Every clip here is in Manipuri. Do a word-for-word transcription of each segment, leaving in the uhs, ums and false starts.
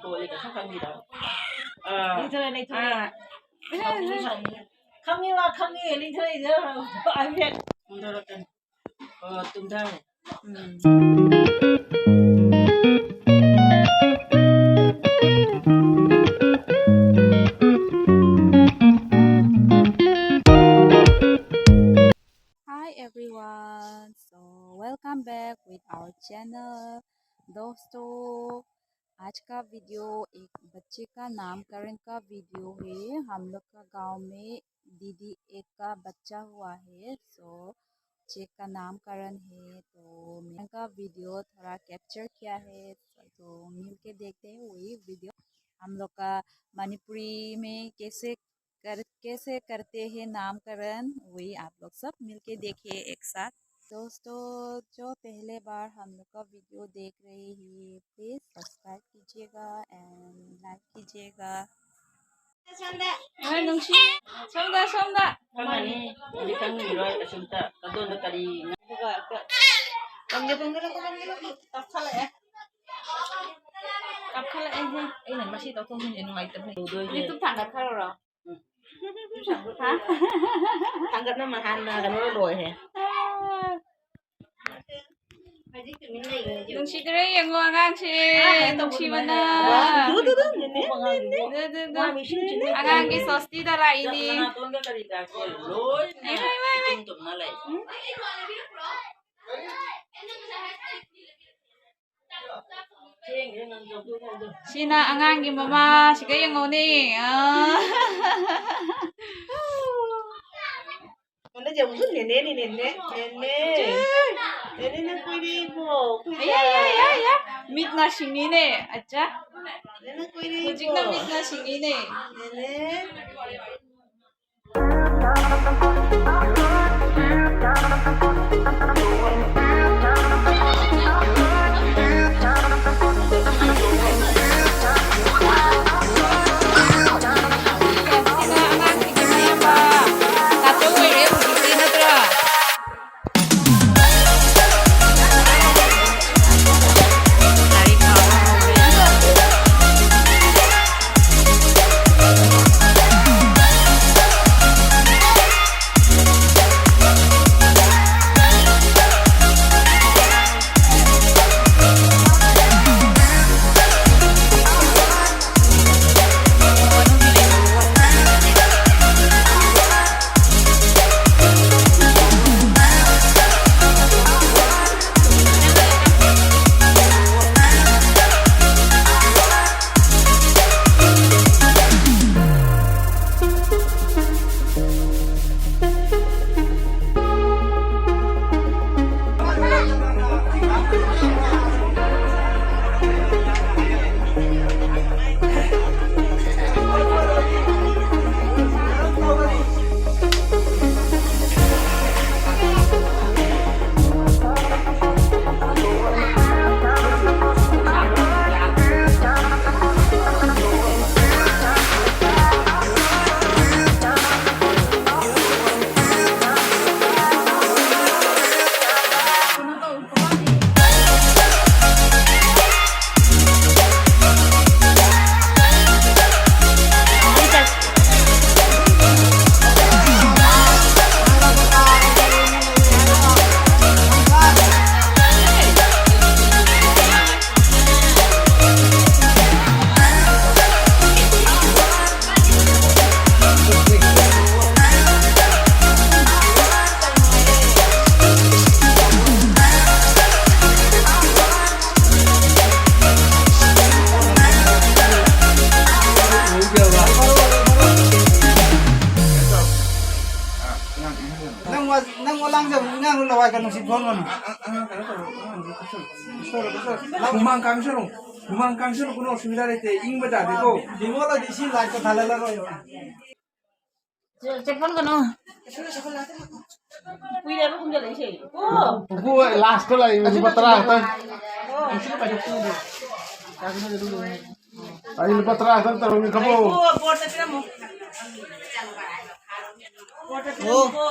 ꯀꯣꯜꯂꯦ ꯀꯩꯁꯨ ꯈꯪꯕꯤꯗꯕ꯫ ꯑꯥ꯫ ꯂꯤꯡꯊꯣꯔꯛꯑꯦ, ꯂꯤꯡꯊꯣꯔꯛꯑꯦ꯫ ꯑꯥ꯫ ꯁꯥꯎꯅꯤꯡꯉꯤ, ꯁꯥꯎꯅꯤꯡꯉꯤ꯫ ꯈꯪꯉꯤꯕ, ꯈꯪꯉꯤ, ꯂꯤꯡꯊꯣꯔꯛꯏꯗꯣ ꯍꯥꯏꯐꯦꯠ꯫ ꯍꯣꯟꯊꯔꯛꯀꯅꯤ꯫ ꯑꯣ, ꯇꯨꯝꯊꯔꯦ꯫ ꯎꯝ꯫ Hi everyone, so welcome back with our channel. दोस्तों, आज का वीडियो एक बच्चे का नामकरण का वीडियो है। हम लोग का गांव में दीदी एक का बच्चा हुआ है, सो बच्चे का नामकरण है, तो मैं का वीडियो थोड़ा कैप्चर किया है, तो मिल के देखते हैं वही वीडियो। हम लोग का मणिपुरी में कैसे कर, कैसे करते हैं नामकरण, वही आप लोग सब मिलके देखिए एक साथ। दोस्तों, जो पहले बार हम लोग का वीडियो देख रहे हैं, प्लीज सब्सक्राइब कीजिएगा and लाइक कीजिएगा। ꯁꯣꯝꯗ, ꯁꯣꯝꯗ꯫ ꯈꯪꯉꯅꯤ, ꯍꯧꯖꯤꯛ ꯈꯪꯉꯤꯔꯣꯏ ꯀꯩꯁꯨꯝꯇ꯫ ꯑꯗꯣꯝꯗ ꯀꯔꯤ ꯑꯗꯨꯒ ꯍꯦꯛꯇ ꯇꯝꯒꯦ, ꯇꯝꯒꯦ, ꯇꯝꯒꯦ, ꯇꯝꯒꯦ꯫ ꯀꯥꯞꯈꯠꯂꯛꯑꯦ꯫ ꯀꯥꯞꯈꯠꯂꯛꯑꯦꯍꯦ꯫ ꯑꯩꯅ ꯃꯁꯤ ꯇꯧꯊꯣꯛ ꯇꯧꯁꯤꯟꯁꯦ ꯅꯨꯡꯉꯥꯏꯇꯕꯅꯦ꯫ ꯇꯧꯗꯣꯏꯁꯦ꯫ ꯌꯨꯇꯨꯕ ꯊꯥꯡꯒꯠꯈ꯭ꯔꯔꯣ? ꯎꯝ꯫ ꯍꯥ? ꯊꯥꯡꯒꯠꯅꯕ ꯍꯥꯟꯅ ꯀꯩꯅꯣ ꯂꯣꯏꯔꯦ꯫ ꯅꯨꯡꯁꯤꯗ꯭ꯔꯦ, ꯌꯦꯡꯉꯣ ꯑꯉꯥꯡꯁꯦ, ꯅꯨꯡꯁꯤꯕꯅ꯫ ꯋꯥ, ꯗꯨ, ꯗꯨ, ꯗꯨ, ꯅꯦꯅꯦ, ꯅꯦꯅꯦ꯫ ꯗꯨ, ꯗꯨ, ꯗꯨ꯫ ꯋꯥ, ꯃꯤꯁꯤꯡꯁꯤꯅꯦ꯫ ꯑꯉꯥꯡꯒꯤ ꯁꯣꯁꯇꯤꯗ ꯂꯥꯛꯏꯅꯤ꯫ ꯃꯅꯥꯇꯣꯟꯒ ꯀꯔꯤ ꯀꯔꯥꯁꯦ ꯂꯣꯏꯅ ꯍꯩꯃꯥ, ꯍꯩꯃꯥ, ꯍꯩꯃꯥ꯫ ꯏꯇꯨꯝ ꯇꯨꯝꯅ ꯂꯩ꯫ ꯁꯤꯅ ꯑꯉꯥꯡꯒꯤ ꯃꯃꯥ, ꯁꯤꯒ ꯌꯦꯡꯉꯧꯅꯦ꯫ ꯑꯥ꯫ ꯅꯦꯅꯦꯅꯤ, ꯅꯦꯅꯦ, ꯅꯦꯅꯦ꯫ ꯅꯦꯅꯦ, ꯅꯪ ꯀꯨꯏꯔꯦ ꯏꯕꯣ, ꯀꯨꯏꯔꯦ꯫ ꯑꯌꯥ, ꯑꯌꯥ, ꯑꯌꯥ, ꯑꯌꯥ꯫ ꯃꯤꯠꯅ ꯁꯤꯡꯉꯤꯅꯦ, ꯑꯠꯆꯥ꯫ ꯅꯦꯅꯦ, ꯀꯨꯏꯔꯦ ꯍꯧꯖꯤꯛꯅ ꯏꯕꯣ꯫ ꯃꯤꯠꯅ ꯁꯤꯡꯉꯤꯅꯦ꯫ ꯅꯦꯅꯦ꯫ ꯂꯥꯡꯖꯕ ꯑꯉꯥꯡꯗꯣ ꯂꯋꯥꯏ ꯀ ꯅꯨꯡꯁꯤꯠ ꯊꯣꯛꯍꯟꯒꯅꯨ꯫ ꯍꯨꯃꯥꯡ ꯀꯥꯡꯁꯅꯨ, ꯍꯨꯃꯥꯡ ꯀꯥꯡꯁꯅꯨ, ꯀꯩꯅꯣ ꯑꯁꯨꯕꯤꯗꯥ ꯂꯩꯇꯦ, ꯏꯪꯕ ꯖꯥꯠꯅꯤꯀꯣ꯫ ꯕꯤꯃꯣꯜ ꯍꯣꯏꯗꯤ ꯏꯁꯤꯡ ꯂꯥꯏꯠꯀ ꯊꯥꯜꯍꯜꯂꯔꯣꯏꯕ꯫ ꯆꯦ-, ꯆꯦ ꯐꯣꯟ ꯀꯩꯅꯣ꯫ ꯀꯨꯏꯔꯦꯕ ꯈꯨꯝꯖꯜꯂꯛꯏꯁꯦ꯫ ꯄꯨꯄꯨ, ꯂꯥꯁꯇ ꯂꯥꯛꯏ, ꯂꯨꯄꯥ ꯇꯔꯥ ꯈꯛꯇꯪ꯫ ꯑꯩ ꯂꯨꯄꯥ ꯇꯔꯥ ꯈꯛꯇꯪ ꯇꯧꯔꯝꯒꯦ, ꯈꯪꯕ꯭ꯔꯣ?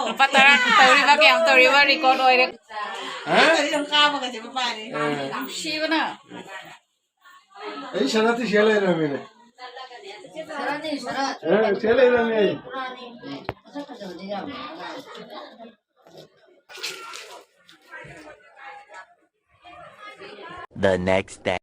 ꯂꯨꯄꯥ ꯇꯔꯥ ꯇꯧꯔꯤꯕ, ꯀꯌꯥꯝ ꯇꯧꯔꯤꯕ, ꯔꯦꯀꯣꯔꯗ ꯑꯣꯏꯔꯦ꯫ ꯍꯥ? ꯅꯨꯡꯁꯤꯕꯅ꯫ ꯑꯩ ꯁꯅꯥꯇꯤ ꯁꯤꯌꯥ ꯂꯩꯔꯝꯃꯤꯅꯦ꯫ ꯁꯅꯥꯇꯤ, ꯁꯅꯥ-, ꯑꯦ, ꯁꯤꯌꯥ ꯂꯩꯔꯝꯃꯦ꯫ ꯃꯁꯛ ꯐꯖꯕꯗꯤ ꯌꯥꯝ꯫ The next day.